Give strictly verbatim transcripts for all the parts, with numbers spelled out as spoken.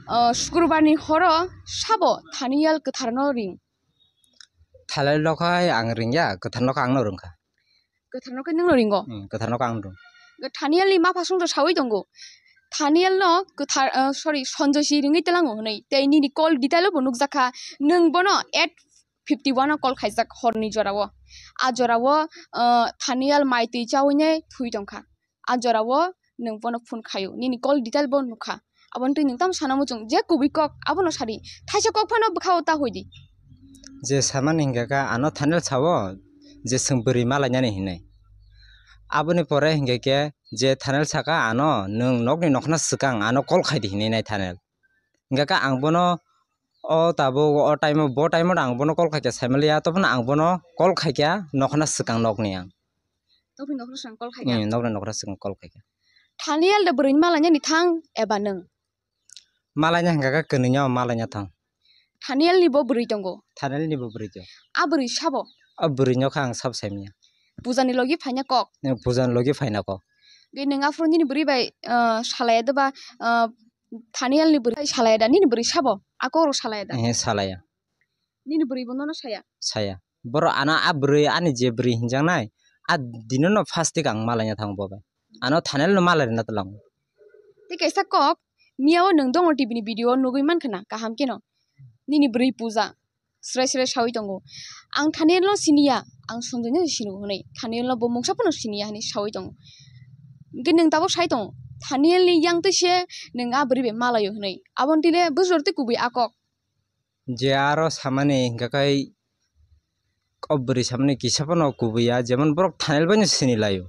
Ah, Sukrubarni horo sabo Thaniel kwtharno ring? Thaniel no khai ang ringya, kwtharno khe angno rwngkha. Kwtharno khe nwngno ringo? Hmm, kwtharno khe ang rwng. Thaniel ni mapha songdo sawi tongo. Thaniel no kwthar, ah, sorry, Sanjoy si ringwi tlango hwnwi. Tei nini call detail bo nukjakha. Nwng bono eight fifty one o call khaijak horni jorao. A jorao, ah, Thaniel mai twi chawi nai thwi tongkha. A jorao nwng bono phone khaio, nini call detail bo nukha. Aboni twi nwng tamo sana muchung, je kubui kok abono sadi, thaisa kok phano bwkhao ta hoidi. Je samani hingka khe ano Thaniel sao, je chwng bwrwi malainani hinwi. Aboni pore hingka khe je Thaniel saka ano, "Nwng nokni nokhna swkang ano call khaidi," hinwi nai Thaniel. Hingka khe ang bono o tabuk o time o, bo time o ang bono call khaikha saimaliya, toboni ang bono call khaikha nokhna swkang nokni ang. Nokni nokhna swkang call khaikha? Hmm, nokni nokhna swkang call khaikha. Thaniel de bwrwini malainani thang eba nwng? Malaina hingka khe kwnwi no malaina thang. Thaniel ni bo bwrwi tongo? Thaniel ni bo bwrwi tongo. A bwrwi sabo? A bwrwi no khe ang sabo saimanya. Puja ni logi phaina kok? Eh, puja ni logi phaina kok. Ge nwng aphuru nini bwrwi bai, ah, salaya doba, ah, Thaniel ni bwrwi salaya da, nini bwrwi sabo? A kok rok salaya da? Eh, salaya. Nini bwrwi bo nono saya? Saya. Borok ano a bwrwi, ani je bwrwi hinjaknai, a dino no first tik ang malaina thango bo bai. Ano Thaniel no malai rwna tlango. Tei kaisa kok, miya o nwng Dongor T V ni video o nugwi mankha na, kaham khe no. Nini bwrwi Puja, srai srai sawi tongo. Ang Thaniel no siniya, ang Sanjoy no sini hwnwi. Thaniel no bo mungsa phano siniya hwnwi sawi tongo. Hwnkhe nwng tabuk sai tongo, Thaniel ni yang twi se nwng a bwrwi bai malaio hwnwi. Aboni twi le bwswk twi kubui a kok. Je aro samani hingka khe o bwrwi samani kisa phano kubui ya, jemon borok Thaniel bai no sini laio.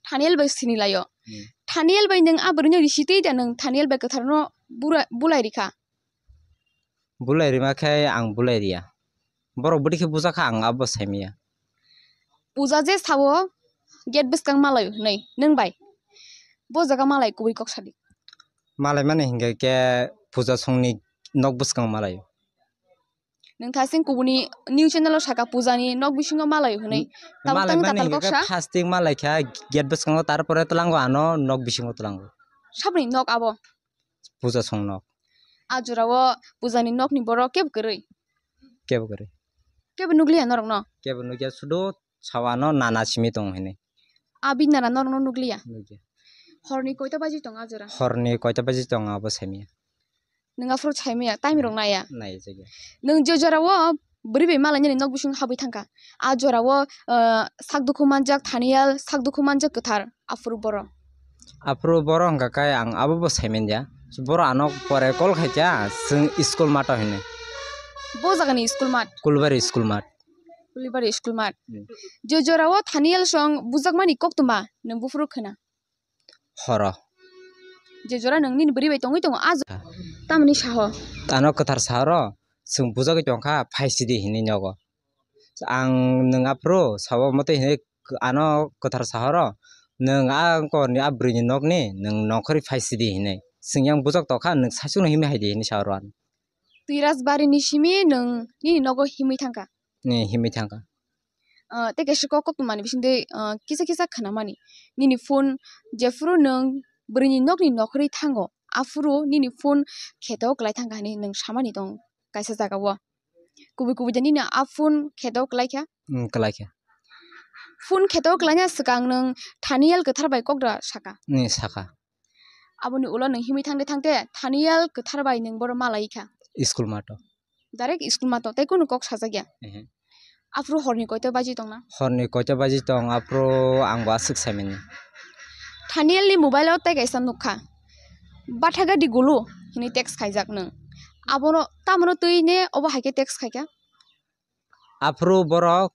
Thaniel bai sini laio. Hmm. Thaniel bai nwng a bwrwi no risi twi da, nwng Thaniel bai kwthar no bura-, bulai rikha? Bulai rima khe ang bulai riya. Borok bwdikhe bujakha ang abo saimanya. Puja je sao gate bwskang malai hwnwi nwng bai. Bo jaga malai kubui kok sadi. Malai mani hingke ke Puja songni nok bwskang malai. Nwng thasing kubuni new channel o saka Puja ni nok bisingo malai hwnwi. Tabuk malai tang mani tatal hingke kok ke sa? Fasting malai kha gate bwskango, tarpore tlango ano nok bisingo tlango. Sabni nok abo? Puja song nok. A jorao Puja ni nok ni borok kebo kwrwi? Kebo kwrwi. Kebo nukliya norok no? Kebo nukya, sudo sawano nana simi tongo hinwi. A bini nana norokno nukliya? Nukya. Horni koita baji tongo a jora? Horni koita baji tongo abo saimanya. Nwng aphuru saimanya, time rok naya? Naya jagya. Nwng je jorao bwrwi bai malainani nok bisingo habwi thangkha, a jorao, ah, sak dukhu manjak Thaniel, sak dukhu manjak kwthar, aphuru boro? Aphuru boro hwnkha khe ang abo bo saimanya. Boro ano pore call khaikha, chwng school mato hinwi. Bo jagani school mat? Kulbari school mat. Kulibari school mat. Hmm. Je jorao Thaniel song bujakmani koktwma nwng buphuru khna? Horo. Je jora nwng nini bwrwi bai tongwi tongo, a jo-, ah, tamni saho? Ano kwthar sahoro chwng bujagwi tongkha, phaisidi hinwi nogo. Ang nwng aphuru sabo motwi hinwi ano kwthar sahoro, "Nwng a korni a bwrwini nokni nwng nongkhorwi phaisidi," hinwi. Chwng yang bujak tongkha, "Nwng saichungno himwi haidi," hinwi sahoro ano. Twirajbarini simi nwng nini nogo himwi thangkha? Ni himwi thangkha. Ah, tei kaisa kok koktwmani bisingtwi, ah, kisa kisa khnamani. Nini phone jephuru nwng bwrwini nokni nokhorwi thango, aphuru nini phone kheto kwlai thangkha hinwi nwng samani tong kaisa jagao. Kubui kubui de nini a phone kheto kwlai kha? Hmm, kwlai kha. Phone kheto kwlaina swkang nwng Thaniel kwthar bai kok da saka? Ni saka. Aboni ulo nwng himwi thangde thangde Thaniel kwthar bai nwng boro malai kha? School mato. Direct school mato, tei kunu kok sajak ya? Ehe. Aphuru horni koito baji tongna? Horni koito baji tong, aphuru ang bo aswk saimanya. Thaniel ni mobile o tei kaisa nukha, "Bathaga di gulu," hinwi text khaijak nwng. Abono, tamoni twi ne obo hai khe text khaikha? Aphuru borok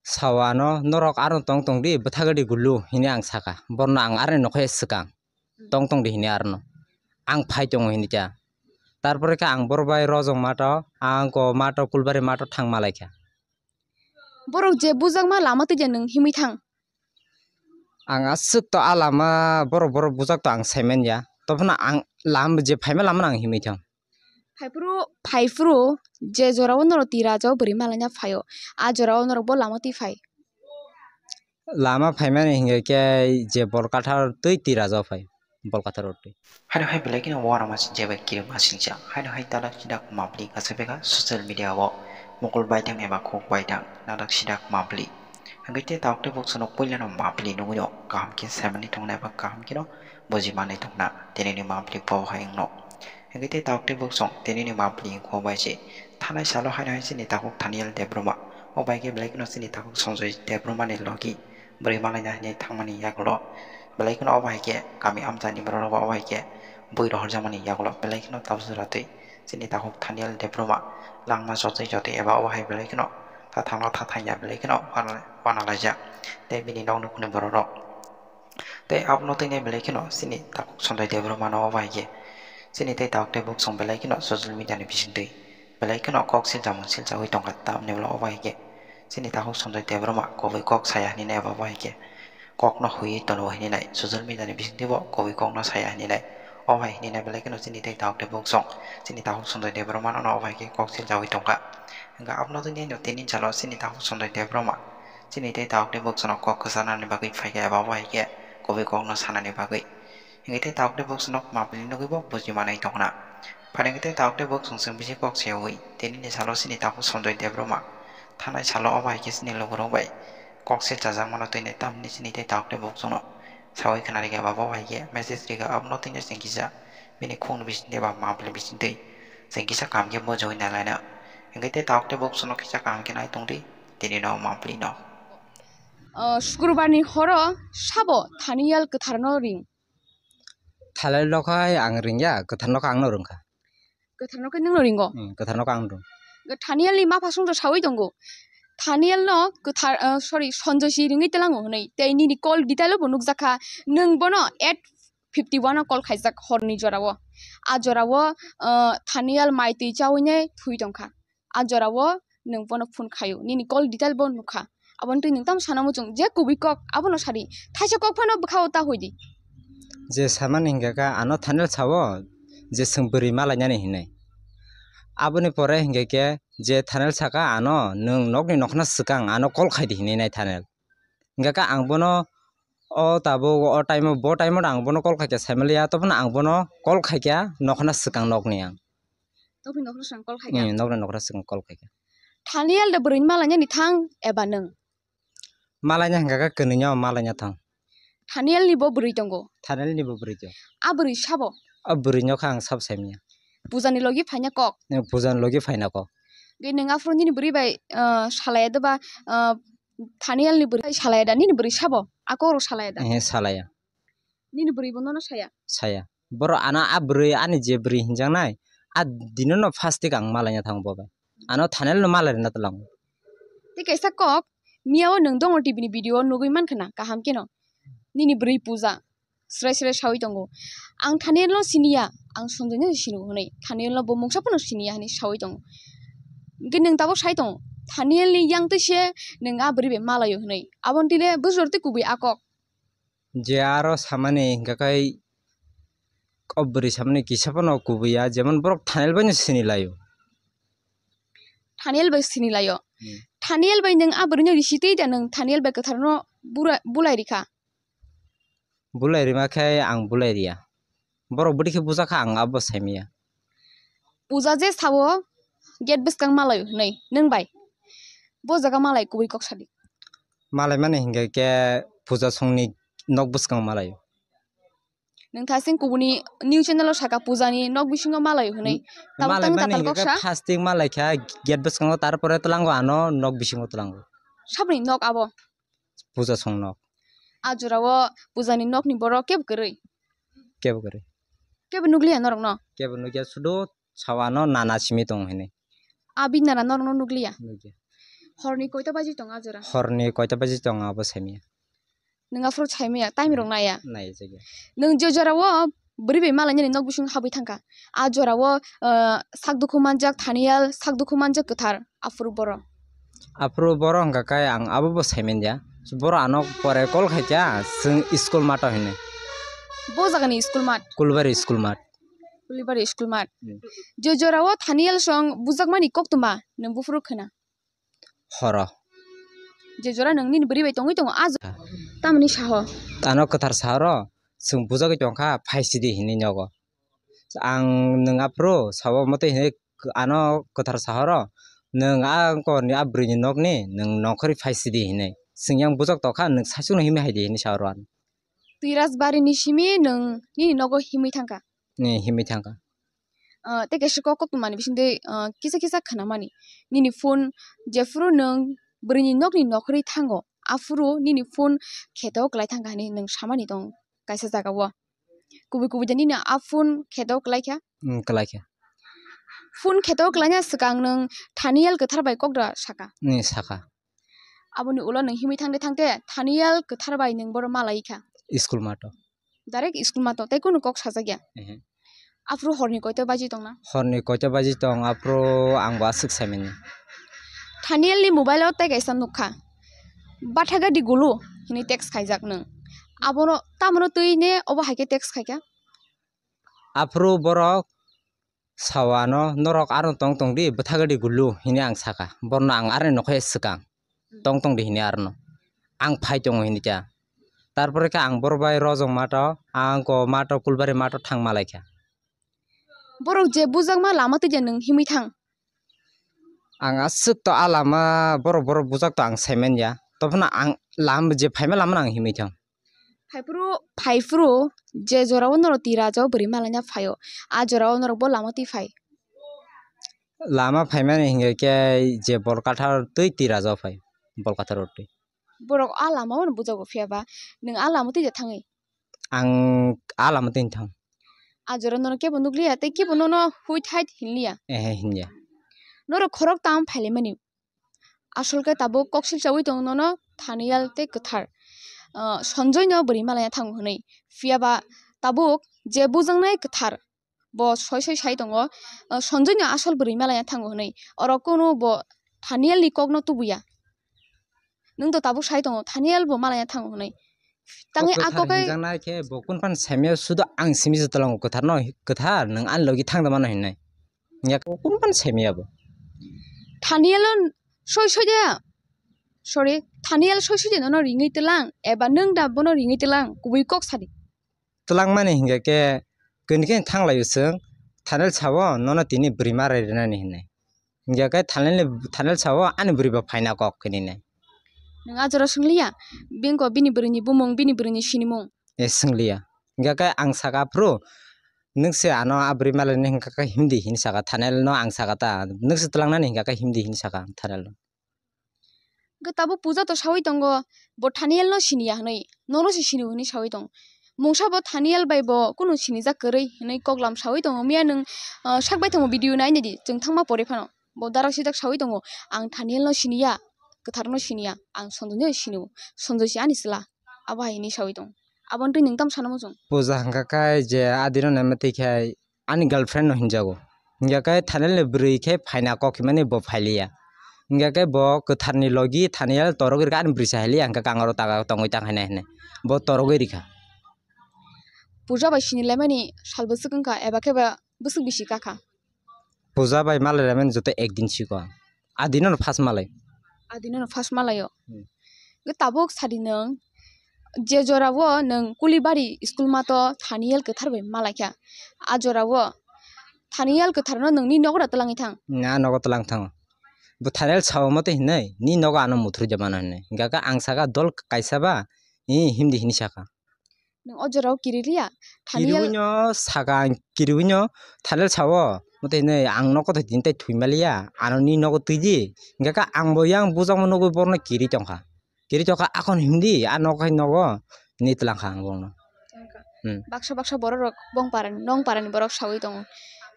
sao ano, "Norok aro tong tong di, bwthaga di gulu," hinwi ang saka. Borno ang aroni nokhe swkang, "Tong tong di," hinwi arono. Ang phai tongo hinwi kha. Tarpore khe ang boro bai Rojong mato, ang ko mato, Kulbari mato thang malai kha. Borok je bujakma lama twi je nwng himwi thang? Ang aswk to a lama borok, borok bujak to ang saimanya. Tophano ang lam-, je phaima lama no ang himwi thang. Phaiphuru, phaiphuru je jorao norok twi rajao bwrwi malaina phaio, a jorao norok bo lama twi phai? Lama phaimani hinkhe khe je Bolkathar twi twi rajao phai. Bolkathar rotwi. Haino hai belai kheno uanama sinjak bai kirima singjak. Haino hai dalak sidak mapli kaisa bega social media o mokol baithang eba khuk baithang dalak sidak mapli. Hingke te tabuk tei buksuno puilano mapli nugwino kaham khe saimani tongna eba kaham kheno bujimanai tongna tinini mapli bo hai wngno. Hingke te tabuk tei buksong tinini mapli wngkho bai se thanai salo haino hai chini takhuk Thaniel Debbarma. O bai khe belai kheno chini takhuk Sanjoy Debbarmani logi bwrwi malaina hinwi thangmani yagulo belai kheno obo hai khe kami amchaini borok rok obo hai khe bui rohorjakmani yagulo belai kheno tabuk jora twi chini takhuk Thaniel Debbarma langma chotwi chotwi eba obo hai belai kheno tathangno tathangya belai kheno wana-, wanalaijak tei bini nokni khuni borok rok. Tei abono twi belai kheno chini takhuk Sanjoy Debbarmano obo hai khe chini tei takhuk tei buksong belai kheno social media ni bisingtwi belai kheno kok silchamo silchawi tongkha tamni ulo obo hai khe chini takhuk Sanjoy Debbarma kubui kok saya hinwi nai abo hai khe kokno hwiwi tono hinwi nai social media ni bisingtwi bo kubui kokno saya hinwi nai obo hai hinwi nai belai kheno chini tei takhuk tei buksong chini takhuk Sanjoy Debbarmano obo hai khe kok silchawi tongkha. Hingkhe abono twi nai no tini salo chini takhuk Sanjoy Debbarma chini tei takhuk tei buksongno kok kwcharnani bagwi phaikha eba obo hai khe kubui kokno sanani bagwi. Hingkhe tei takhuk tei buksongno mapli nugwi bo bujimanai tongna. Phainai khe tei takhuk tei buksong chwng bisi kok sewi tinini salo chini takhuk Sanjoy Debbarma thanai salo obo hai khe chini lugurok bai kok se chajakmano twi nai tamni chini tei takhuk tei buksongno sawi khwnarikha eba bo hai khe message rikha abono twi nai chwng kisa bini khukni bisingtwi eba mapli bisingtwi chwng kisa kaham khe bujawi nai laina. Hingkhe tei takhuk tei buksongno kisa kaham khe nai tongdi tinino maplino. Ah, Sukrubarni horo sabo Thaniel kwtharno ring? Thaniel no khe ang ringya, kwtharno khe angno ringkha. Kwtharno khe nwngno ringo? Hmm, kwtharno khe ang ring. Thaniel ni mapha songjo sawi tongo. Thaniel no kwthar, ah, sorry, Sanjoy si ringwi tlango hwnwi. Tei nini call detail bo nukjakha. Nwng bono eight fifty one o call khaijak horni jorao. A jorao, ah, Thaniel mai twi chawi nai thwi tongkha. A jorao nwng bono phone khaio, nini call detail bo nukha. Aboni twi nwng tamo sana muchung, je kubui kok, abono sadi. Thaisa kok phano bwkhao ta hoidi. Je samani hingka khe ano Thaniel sao, je chwng bwrwi malainani hinwi. Aboni pore hingka khe je Thaniel saka ano, nwng nokni nokhna swkang ano call khaidi hinwi nai Thaniel. Hingka khe ang bono o tabuk o time o, bo time o ang bono call khaikha saimaliya, tophano ang bono call khaikha nokhna swkang nokni ang. Nokni nokhra swkang call khaikha? Hmm, nokni nokhra swkang call khaikha. Thaniel de bwrwi malainani thang eba nwng? Malaina hingka khe kwnwi no malaina thang. Thaniel ni bo bwrwi tongo? Thaniel ni bo bwrwi tongo. A bwrwi sabo? A bwrwi no khe ang sab saimanya. Puja ni logi phaina kok? Eh, puja ni logi phaina kok. Ge nwng aphuru nini bwrwi bai, ah, salaya da ba, ah, Thaniel ni bwrwi salaya da, nini bwrwi sabo? A kok rok salaya da? Eh, salaya. Nini bwrwi bo nono saya? Saya. Borok ano a bwrwi, ani je bwrwi hinjaknai, a dino no first thik ang malaina thango bo bai. Ano Thaniel no malairina tlango. Tei kaisa kok, miya o nwng dongo T V ni video o nugwi mankha na, kaham kheno. Nini bwrwi puja, srai srai sawi tongo. Ang Thaniel no siniya, ang Sanjoy no sini hwnwi. Thaniel no bo mungsa phano siniya hwnwi sawi tongo. Hwnkhe nwng tabuk sai tongo, Thaniel ni yang twi se nwng a bwrwi bai malaio hwnwi. Aboni twi le bwswk twi kubui a kok. Je aro samani hingka khe o bwrwi samani kisa phano kubui ya, jemon borok Thaniel bai no sini laio. Thaniel bai sini laio. Hmm. Thaniel bai nwng a bwrwi no risi twi da, nwng Thaniel bai kwthar no bura-, bulai rikha? Bulai rima khe ang bulai riya. Borok bwtwi khe bujakha ang abo saimanya. Puja je sao gate bwskang malaio hwnwi nwng bai. Bo jaga malai kubui kok sadi. Malai mani hingka khe puja songni nok bwskang malaio. Nwng thasing kubuni new channel o saka puja ni nok bisingo malaio hwnwi. Tabuk malai tang mani tatal hingka kok khe sa? Fasting malai kha gate bwskango, tarpore tlango ano nok bisingo tlango. Sabni nok abo? Puja song nok. A jorao puja ni nok ni borok kebo kwrwi? Kebo kwrwi. Kebo nukliya norok no? Kebo nukya, sudo sao ano nana simi tongo hinwi. A bini nana norok no nukliya? Nukya. Horni koita baji tongo a jora? Horni koita baji tongo abo saimanya. Nwng aphuru saimanya, time rok naya? Nai jagya. Nwng je jorao bwrwi bai malainani nok bisingo habwi thangkha, a jorao, ah, sak dukhu manjak Thaniel, sak dukhu manjak kwthar, aphuru boro. Aphuru boro hwnkha khe ang abo bo saimanya. Boro ano pore call khaikha, chwng school mato hinwi. Bo jagani school mat? Kulbari school mat. Kulbari school mat. Hmm. Je jorao Thaniel song bujakmani koktwma nwng buphuru khna? Horo. Je jora nwng nini bwrwi bai tongwi tongo, a jora. Ha. Tamni saho? Ano kwthar sahoro, Chwng bujagwi tongkha, phaisidi hinwi nogo. Ang nwng aphuru sabo motwi hinwi ano kwthar sahoro, nwng a korni a bwrwini nokni nwng nongkhorwi phaisidi hinwi. Chwng yang bujak tongkha, nwng saichukno himwi haidi hinwi sahoro ano. Twirajbarini simi nwng nini nogo himwi thangkha? Ni himwi thangkha. Ah, tei kaisa kok, koktwmani bisingtwi, ah, kisa kisa khwnamani. Nini phone jephuru nwng bwrwini nokni nongkhorwi thango, aphuru nini phone kheto kwlai thangkha hinwi nwng samani tong kaisa jagao. Kubui kubui de nini a phone kheto kwlai kha? Hmm, kwlai kha. Phone kheto kwlaina swkang nwng Thaniel kwthar bai kok da saka? Ni saka. Aboni ulo nwng himwi thangde thangde Thaniel kwthar bai nwng bono malai kha? School mato. Direct school mato, tei kunu kok sajak ya? Ehe. Aphuru horni koito baji tongna? Horni koito baji tong, aphuru ang bo aswk saimani. Thaniel ni mobile o tei kaisa nukha, "Bathaga di gulu," hinwi text khaijak nwng. Abono tamoni twi ne obo hai khe text khaikha? Aphuru borok sao ano, "Norok aro tong tong di, bwthaga di gulu," hinwi ang saka. Borno ang aroni nokha swkang, "Tong tong di," hinwi arono. Ang phai tongo hinwi kha. Tarpore khe ang borok bai Rojong mato, ang ko mato, Kulbari mato thang malai kha. Borok je bujakma lama twi je nwng himwi thang? Ang aswk to a lama borok, borok bujak to ang saiman ya. Tophano ang lam-, je phaima lama no ang himwi thang. Phaiphuru, phaiphuru je jorao norok twi raja o bwrwi malaina phaio, a jorao norok bo lama twi phai? Lama phaimani hinkhe khe je Bolkathar twi twi raja o phai, Bolkathar o twi. Borok a lama o no bujago, phiya ba nwng a lama twi je thangwi? Ang a lama twi thang. A jora nono kebo nukliya tei kebo nono huit hait hinliya? Ehe, hinliya. Norok khorok tam phailaimani. Asol khe tabuk koksil chaui tongo nono Thaniel tei kwthar, ah, Sonjoy no bwrwi malaina thango hwnwi. Phiya ba tabuk je bujaknai kwthar bo soi soi sai tongo, ah, Sonjoy no asol bwrwi malaina thango hwnwi. Oro kunu bo Thaniel ni kok no tubuya. Nwng to tabuk sai tongo, Thaniel bo malaina thango hwnwi. Tangwi o a kwthar kokai hinjaknai khe bo kun phan saimaya, sudo ang simi se tlango kwthar no, kwthar nwng ani logi thang da mano hinwi. Yak o kun phan saimaya bo. Thaniel o soi soi de, sorry, Thaniel soi soi de nono ringwi tlang, eba nwng da bono ringwi tlang, kubui kok sadi. Twlangmani hinkhe khe kini khe thanglaio chwng, Thaniel sao nono tini bwrwi ma rai rwnani hinwi. Hinkhe khe Thaniel ni, Thaniel sao ani bwrwi bo phaina kok hininai. Nwng a jora swngliya, bini ko bini bwrwini bumung, bini bwrwini sinimung? E, swngliya. Hinkhe khe ang saka phuru, nwng se ano a bwrwi malaini hinkha khe himdi hinwi saka Thaniel no, ang saka ta, nwng se twlangnani hinkha khe himdi hinwi saka Thaniel no. Hwnkhe tabuk puja to saui tongo, bo Thaniel no siniya hwnwi, nono se sini hwnwi saui tongo. Mungsa bo Thaniel bai bo kunu sinijak kwrwi hwnwi koklam saui tongo. Miya nwng, ah, sak bai tongo video nai nai di, chwng thangma pore phano. Bo darak sijak saui tongo, "Ang Thaniel no siniya, kwthar no siniya, ang Sonjoy no sinio, Sonjoy se ani chwla." Abo hai hwnwi saui tongo. Aboni twi nwng tamo sana muchung? Puja hwnkha khe je adino naima twi khe ani girlfriend no hinjago. Hinkhe khe Thaniel ni bwrwi khe phaina kok himani bo phailiya. Hinkhe khe bo kwthar ni logi Thaniel torogwi rwkha, ani bwrwi sa hiliya, hinkhe khe ang oro taga tongwi tang hinai hinai. Bo torogwi rwkha. Puja bai sini laimani sal bwswk wngkha eba khe ba bwswk bisi kakha? Puja bai malai laimani joto ekdin siko. A dino no first malai. A dino no first malaio. Hmm. Ge tabuk sadi nwng, je jora o nwng Kulibari school mato Thaniel kwthar bai malaikha. A jora o Thaniel kwthar no nwng ni nogo da twlangwi thang? Na nogo twlang thango. Bo Thaniel sao mate hinai, ni nogo ano muthuri de mano hinai. Hinkha khe ang saka dol kaisa ba, i himdi hini saka. Nwng o jorao kiri liya? Thaniel kiriwi no saka ang kiriwi no Thaniel sao, mate hinwi ang nogo tei tini tai thwi maliya, ano ni nogo twi di. Hinkha khe ang bo yang bujakma nugwi borokno kiri tongkha. Kiri tongkha, akhon himdi, a nogo hai nogo ni twlang kha ang borokno. Hmm. Baksa baksa borok rok bong parani, nong parani borok sawi tongo.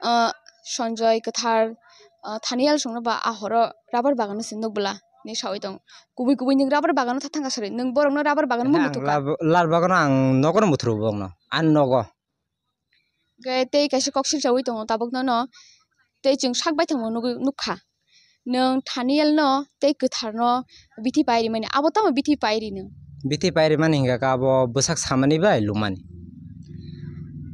Ah, Sonjoy kwthar, ah, Thaniel songno ba a horo rubber bagano se nukbwla ni sawi tongo. Kubui kubui nwng rubber bagano tha thangkha sari, nwng borokno rubber bagano mo muthukha. Lab-, lal bagano ang nogono muthuru borokno, ani nogo. Hwnkhe tei kaisa koksil chawi tongo tabukno no, tei chwng sak baithangno nugwi nukha. Nwng Thaniel no tei kwthar no bithi pai rimani, abo tamo bithi pai ri nwng? Bithi pai rimani hinkha khe abo bwsak samani bai lumani.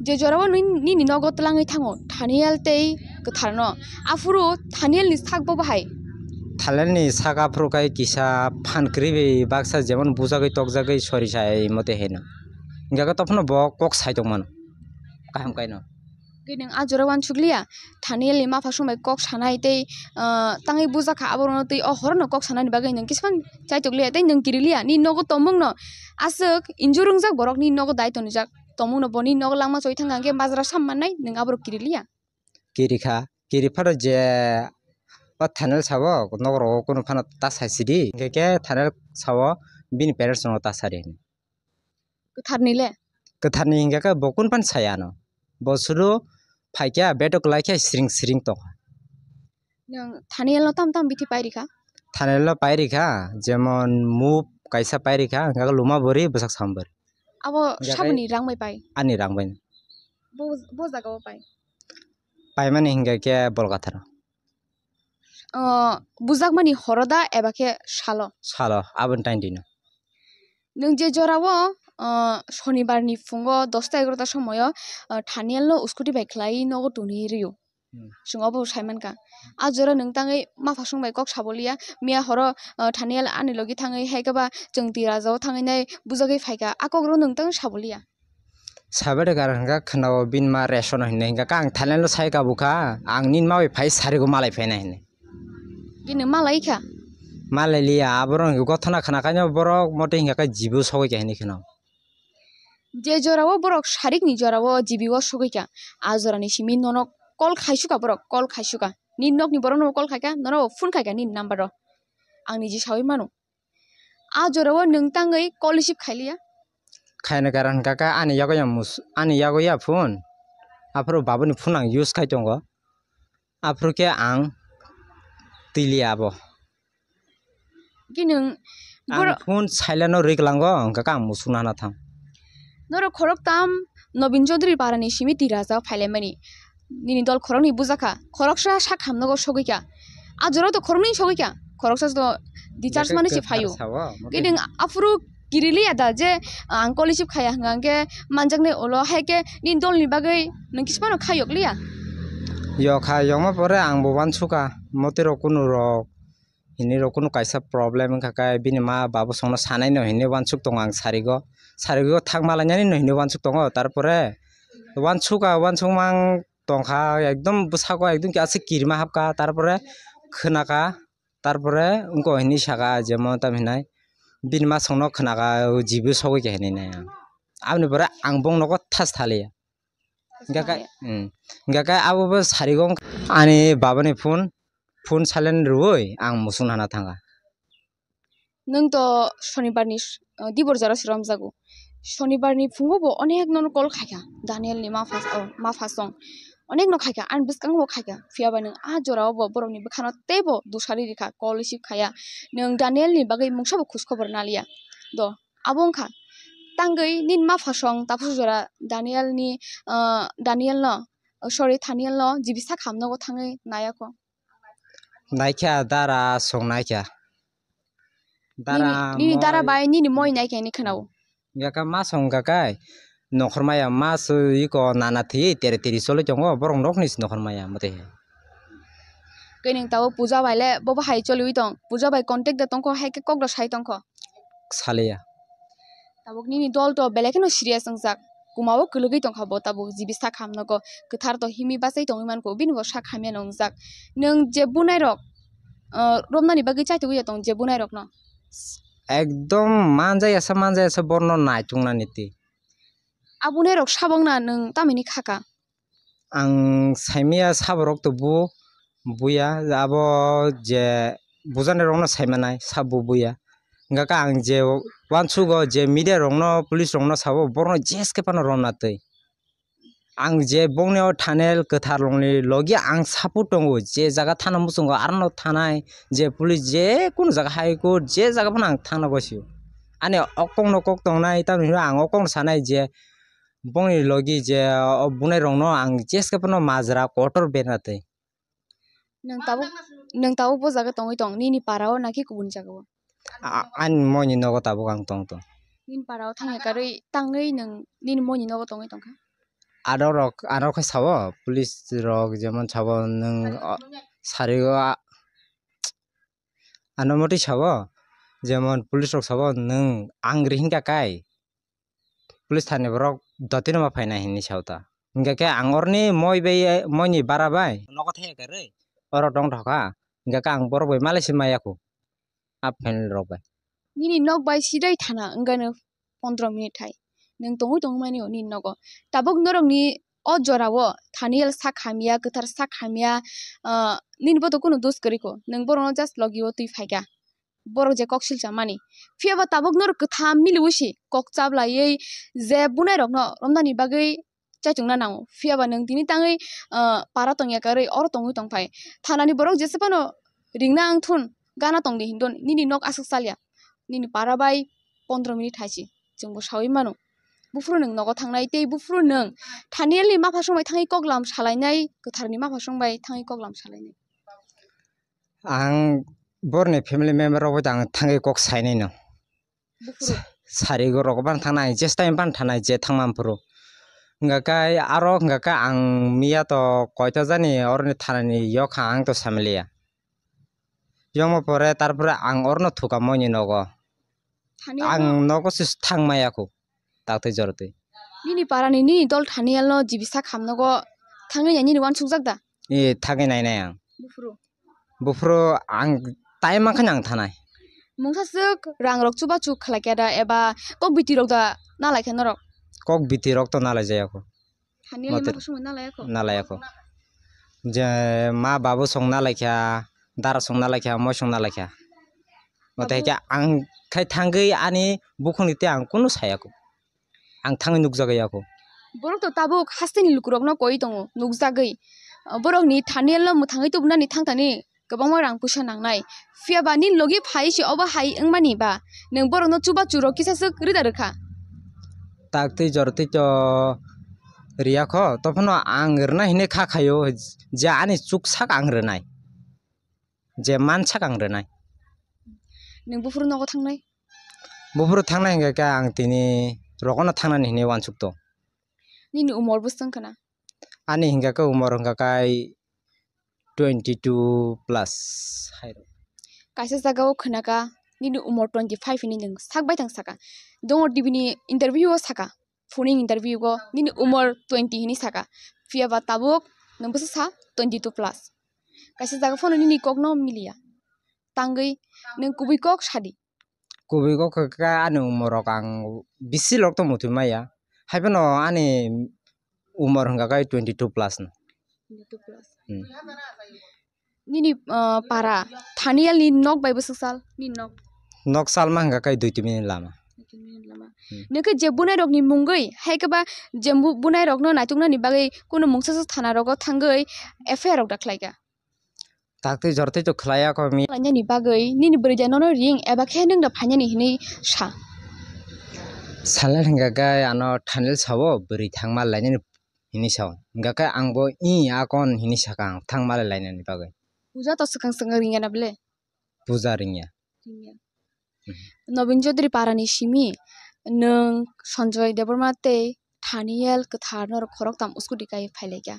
Je jorao nini, nini nogo twlangwi thango Thaniel tei kwthar no, aphuru Thaniel ni sak bo bahai? Thaniel ni sak aphuru khe kisa phan kwrwi bai baksa jemon bujagwi tokjagwi sori sai mate heno. Hingke khe tophuno bo kok sai tongmano kaham kaino. Tei nwng a jora uansukliya, Thaniel ni mapha song bai kok sanai tei, ah, tangwi bujakha, aborokno tei o horono kok sanani bagwi nwng kisa phano chaitukliya tei nwng kiriliya. Nini nogo tongmungno aswk injure wngjak borok, nini nogo dai tonijak tongmungno, bo nini nogo langma choi thangkha hwnkhe majra sam mannai, nwng aborok kiriliya. Kirikha, kiri phano je o Thaniel sao nogo rogo kunu phano ta sai sidi, hingke khe Thaniel sao bini parents no ta sadi. Kwtharni le? Kwtharni hingka khe bo kun pan saya ano. Bo suru phaikya betok laikya siring siring tongkha. Nwng Thaniel no tam tam bithi pairikha? Thaniel no pairikha, jemon move kaisa pairikha, hingka khe luma bori bwsak sam bori. Abo hingka khe saboni rang bai pai? Ani rang bai. Bo, bo jaga o pai? Paimani hingka khe Bolkatharo. O, bujakmani horo da eba khe salo? Salo, aboni time dino. Nwng je jorao, o, sonibar ni phungo dosta egarota somoio, o, Thaniel no scooty bai khlai nogo tuni rio. Hmm. Chwng obo sai mankha. A jora nwng tangwi mapha song bai kok sabo liya. Miya horo, o, Thaniel ani logi thangwi hai khe ba chwng twi raja o thangwi nai bujagwi phaikha. A kok rok nwng tangwi sabo liya. Sabai de karon hingka khwnao bini ma ration hinwi hingka khe ang Thailand o sai kabukha, ang nini ma bai phai sarigo malai phaina hinwi. Bini malai kha? Malai liya, aborok hingka gothona khna khaino borok mote hingka khe jibo sogwi kha hinwi khwnao. Je jorao borok sarikni jorao jibi o sogwi kha, a jorani simi nono call khaisukha borok, call khaisukha. Nini nokni borokno call khaikha, nono phone khaikha nini number o. Ang niji saui mano. A jorao nwng tangwi call receive khailiya? Khaina karon hwnkha khe ani yago ya mus-, ani yago ya phone. Aphuru babuni phone ang use khai tongo. Aphuru khe ang twiliya abo. Khe nwng ang boro- phone silent o rwgwlango, hwnkha khe ang musukna hana thang. Norok khoroktam Nobin Chaudhary parani simi twi raja phailaimani. Nini dol khoroknwi bujakha, khoroksa sak hamnogo sogwikha. A jorao to khoroknwi sogwikha, khoroksa to discharge mani se phaio. Kiding aphuru kiriliya da je, ah, ang call receive khaya hwnkha hwnkhe manjaknai ulo, hai khe nini dolni bagwi nwng kisa phano khayokliya? Yokha, yokma pore ang bo uansukha, motirok kunurok hinwi rok kunu kaisa problem wngkha khe bini ma babu songno sanai no hinwi uansuk tongo ang sarigo. Sarigo thangma lainani no hinwi uansuk tongo, tarpore uansukha, uansukma ang tongkha, ekdom bwsako ekdom khe aswk kirima hapkha, tarpore khwnakha, tarpore wngkha hinwi sakha, jemon tamo hinai bini ma songno khwnakha, jibo sogwi kha hinwi nai ang. Aboni pore ang bongnogo thas thaliya. Hingkha khe, hmm. Hingkha khe abo bo sarigo wngkha ani babani phone, phone silent rwui ang musukna hana thangkha. Nwng to sonibarni, uh, dibor jora se romjago. Sonibarni phungo bo onek nono call khaikha, Danielni mapha, oh, maphasong. Onek no khaikha, ani bwskango bo khaikha. Phiya ba nwng a jorao bo borokni bwkhano teibo dusari rikha, call receive khaya. Nwng Danielni bagwi mungsa bo khus khobor naliya. Do, abo wngkha tangwi nini maphasong taphusu jora Danielni, ah, Danielno, oh, sorry, Thanielno jibi sak hamnogo thangwi nayakho. Naikha dara song naikha. Dara nini, nini dara moi bai nini moi naikha hinwi khwnao. Hingkha khe ma song hingkha khe nokhormaya ma se iko nana thwi tere tiri choli tongo, borok nokni se nokhormaya mote. Khe nwng tabuk puja bai le bobo hai choliwi tong, puja bai contact da tongkho, hai khe kok da sai tongkho. Saliya. Tabuk nini dol to belai kheno serious wngjak. Kuma o kwlwgwi tongkha bo tabuk, jibi sak hamnogo kwthar to himwi bachai tongwi mankho, bini bo sak hamya no wngjak. Nwng je bunai rok, ah, romnani bagwi chaitugwi ya tong je bunai rokno? Ekdom manjaya sa, manjaya sa borno naitungnani twi. A bunai rok sabokna nwng tamini khaka? Ang saimaya saborok to bu-, buya, abo je bujanai rokno saimanai, sabo buya. Hingkha khe ang je uansugo je media rokno, police rokno sabo, borokno jeske phano romna twi. Ang je bongni o Thaniel kwthar rokni logi ang support tongo, je jaga thana muchungo arono thanai, je police je kunu jaga high court, je jaga phano ang thangna gosio. Ani o kokno kok tongnai, tamoni hwnba ang o kokno sanai je, bongni logi je o bunai rokno ang jeske phano majra kotor berna twi. Nwng tabuk, nwng tabuk bo jaga tongwi tong, nini para o naki kubun jaga o? A-, ani moi ni nogo tabuk ang tong tong. Nini para o thangya karwi tangwi nwng nini moi ni nogo tongwi tongkha? Aro rok, aro khe sao, police rok jemon sao nwng, o, sari o, a-, ano motwi sao, jemon police rok sao nwng ang ri hinkha kai. police thani borok dotino ma phainai hinwi sao ta. Hingkha khe ang oroni moi bai, moini bara bai nogo thaya kwrwi oro tong thokha. Hingkha khe ang borok bai malai se maya khu. A family rok bai. Nini nok bai sidai thana wngkha no pondro minute hai. Nwng tongwi tongmani o nini nogo. Tabuk norokni o jorao Thaniel sak hamya, kwthar sak hamya, ah, nini bo to kunu dos kwrwi kho. Nwng borokno just logi o twi phaikha. Borok je kok silchamani. Phiya ba tabuk norok kwtham miliwi si kok chaplaiwi je bunai rokno romnani bagwi chaichungna nango. Phiya ba nwng tini tangwi, ah, para tongya kwrwi oro tongwi tongphai. Thanani borok jesa phano ringna wngthun, gana tongdi hindon, nini nok aswk chalya. Nini para bai pondro minute hai si chwngbo sawi mano. Buphuru nwng nogo thangnai tei buphuru nwng Thanielni mapha songbai thangwi koklam salainai, kwtharni mapha songbai thangwi koklam salainai. Ang borni family member rok bai tang thangwi kok sainai no. Buphuru. Sa-, sari go rok ban thangnai, chesta ban thangnai je thangma phuru. Hingkha khe aro hingkha khe ang miya to koito jani oroni thanani yok kha ang to samiliya. Yongma pore tarpore ang orno thuka moini nogo. Thani ang ano? Nogo se thangmaya khu. Taktwi jorotwi. Nini parani nini dol Thaniel no jibisa khamnogo thangwi nai nini wansukjak da? E, thangwi nainai ang. Buphuru. Buphuru ang time mankha ang thanai. Mungsa swk rang rok chubachu khlai khe da eba kok biti rok da nalai khe norok? Kok biti rok to nalai jaya kho. Thaniel ni mapha songwi nalai kho? Nalai kho. Je ma babu song nalai kha, dara song nalai kha, moi song nalai kha. Mote khe ang khai thangwi ani bukhuni te ang kunu saya kho. Ang thangwi nukjagwi ya kho. Borok to tabuk hasteni lukurokno koi tongo, nukjagwi. Borokni Thaniel no mwthangwi tubunani thangthani kwbangma rang puisa nangnai. Phiya ba nini logi phai se obo hai wngmani ba nwng borokno chubachu rok kisa swk rwda rwkha. Taktwi jorotwi to riya kho, tophano ang rwnai hinwi kha khaio, je ani chuksak ang rwnai, je mansak ang rwnai. Nwng buphuru nogo thangnai? Buphuru thangnai hingkha khe ang tini rogono thangnani hinwi wansuk to. Nini umor bwswng khna? Ani hingkha khe umor hingkha khe twenty two plus hai rok. Kaisa jaga o khna kha nini umor twenty five hinwi nwng sak bai thang saka. Dongo T V ni interview o saka. Phone ni interview o nini umor twenty hinwi saka. Phiya ba tabuk nwng bwsa sa twenty two plus. Kaisa jaga phano nini kok no miliya. Tangwi nwng kubui kok sadi. Kubui kok khe ani umor rok ang bisi lok to muthwi maya. Haiphano ani umor hingkha khe twenty two plus no. Twenty two plus. Hmm. Nini, ah, para Thaniel ni nok bai bwswk sal? Nini nok? Nok salma hingkha khe dui tin minute lama. Dui tin minute lama. Hmm. Nwng khe je bunai rok ni mungwi hai khe ba je bu-, bunai rok no naituknani bagwi kunu mungsa sa thana rogo thangwi F I R rok da khlai kha? Taktwi jorotwi to khlai ya kho mi. Lainani bagwi nini bwrwi da nono ring eba khe nwng da phainani hinwi sa. Salai hingkha khe ano Thaniel sao bwrwi thangma lainani hinwi sao. Hingkha khe ang bo i akon hinwi sakha ang thangma lainani bagwi. Puja to swkang swkang ringya na bele? Puja ringya. Ringya. Mhm. Nobin Chaudhary parani simi nwng Sanjoy Debbarma tei Thaniel kwthar norok khoroktham scooty kai phailaikha.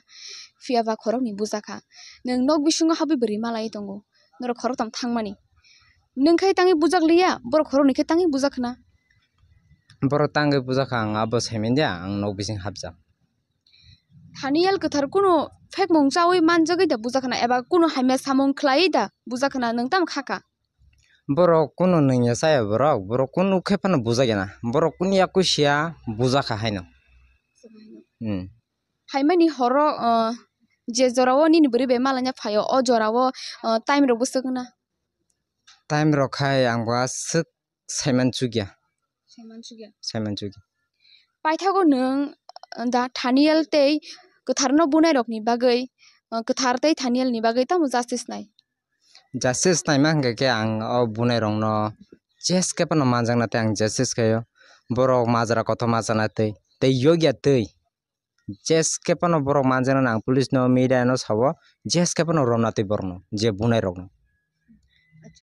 Phiya ba khoroknwi bujakha. Nwng nok bisingo habwi bwrwi malai tongo. Norok khoroktham thangmani. Nwng khai tangwi bujak liya, borok khoroknwi khe tangwi bujak khna. Borok tangwi bujakha ang abo saimanliya, ang nok bising hapjak. Thaniel kwthar kunu phekmung chawi manjagwi da bujakha na eba kunu hamya samung khlaiwi da bujakha na nwng tamo khaka? Borok kunu nungya chaya borok, borok kunu khe phano bujakya na, borok kunu yakui siya bujakha haino. Hmm. Phaimani horo, uh, je jorao nini bwrwi bai malanya phaio, o jorao, uh, time rok bwswk na? Time rok khai ang bo aswk saiman chukya. Saiman chukya. Saiman chukya. Paithago nwng, uh, da Thaniel tei kwtharno bunai rokni bagwi, uh, kwthar tei Thaniel ni bagwi tamo justice nai? Justice naima hwnkhe khe ang o bunai rokno jes khe phano manjakna tei ang justice khaio. Borok majra kothoma chana tei, tei yokya tei. Jes khe phano borok manjaknani ang police no, media no sao, jes khe phano romna twi borokno, je bunai rokno.